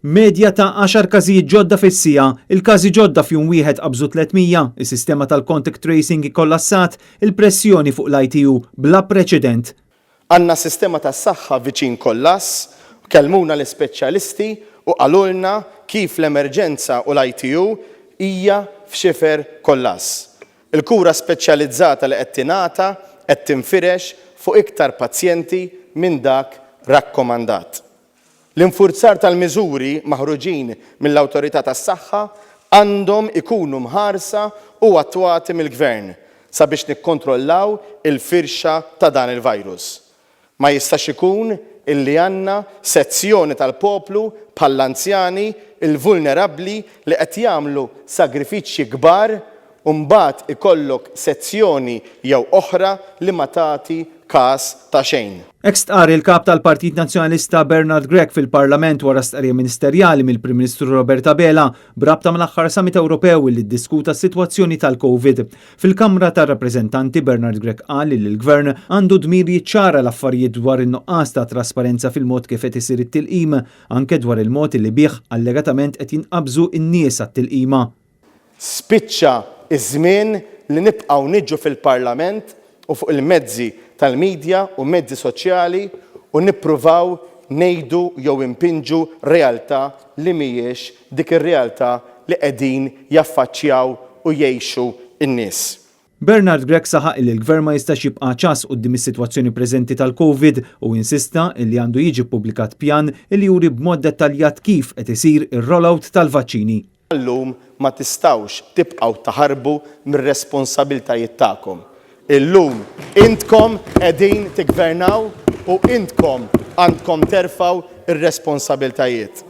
Medja ta' għaxar każijiet ġodda fis-siegħa, il-każi ġodda f'jum wieħed qabżu 300, is-sistema tal-contact tracing ikkollassat, il-pressjoni fuq l-ITU bla preċedent. Għandna sistema tas-saħħa viċin kollass, kellmuna l-ispeċjalisti u qalulna kif l-emerġenza u l-ITU hija f'xifer kollass. Il-kura speċjalizzata li qed tingħata qed tinfirex fuq iktar pazjenti minn dak rakkomandat. L-infurzar tal-miżuri maħruġin mill-Awtorità tas-Saħħa għandhom ikunu mħarsa u attwati mill-Gvern sabiex nikkontrollaw il-firxa ta' dan il-virus. Ma jistax ikun illi għandna sezzjoni tal-poplu bħall-anzjani, il-vulnerabbli li qed jagħmlu sagrifiċċji kbar u mbagħad ikollok sezzjoni jew oħra li ma tagħti każ ta' xejn. Hekk stqarr il-Kap tal-Partit Nazzjonalista Bernard Grech fil-Parlament wara stqarrija ministerjali mill-Prim Ministru Robert Abela b'rabta mal-aħħar Summit Ewropew li ddiskuta s-sitwazzjoni tal-Covid. Fil-Kamra tar-Rappreżentanti Bernard Grech qal li l-Gvern għandu dmir jiċċara l-affarijiet dwar in-nuqqas ta' trasparenza fil-mod kif qed isir it-tilqim, anke dwar il-mod li bih allegatament qed jinqabżu n-nies għat-tilqima. Spiċċa ż-żmien li nibqgħu niġu fil-Parlament u fuq il-mezzi tal-media u mezzi soċjali u nippruvaw ngħidu jew inpinġu realtà li mhijiex dik ir-realtà li qegħdin jaffaċċjaw u jgħixu n-nies. Bernard Grech saħaq illi l-Gvern ma jistax jibqa' ċass quddiem is-sitwazzjoni preżenti tal-Covid u insista illi għandu jiġi ppubblikat pjan illi juri b'mod dettaljat kif qed isir ir-rollout tal-vaċċini. Illum ma tistgħux tibqgħu taħarbu mir-responsabiltajiet tagħkom. Illum intkom qegħdin tiggvernaw u intkom għandkom terfgħu r-responsabiltajiet.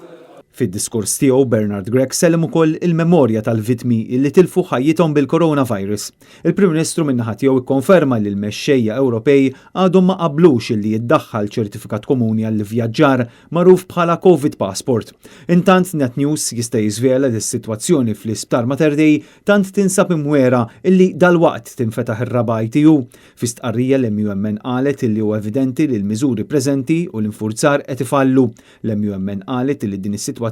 Fid-diskors tiegħu Bernard Grech sellem ukoll il-memorja tal-vittmi li tilfu ħajjithom bil-coronavirus. Il-Prim Ministru min-naħa tiegħu kkonferma li l-mexxejja Ewropej għadhom ma qablux illi jiddaħħal ċertifikat komuni għall-ivvjaġġar magħruf bħala Covid Passport. Intant Net News jista' jiżvela li s-sitwazzjoni fl-Isptar Mater Dei tant tinsab imwiegħra illi dalwaqt tinfetaħ ir-raba' ITU. Fi stqarrija l-MUMN qalet illi huwa evidenti li l-miżuri preżenti u l-infurzar qed ifallu. L-MUMN qalet li din is-sitwazzjoni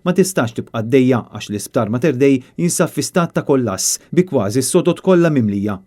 ma tistax tibqa' għaddejja għax l-Isptar Mater Dei jinsab fi stat ta' kollass bi kważi s-sodod kollha mimlija.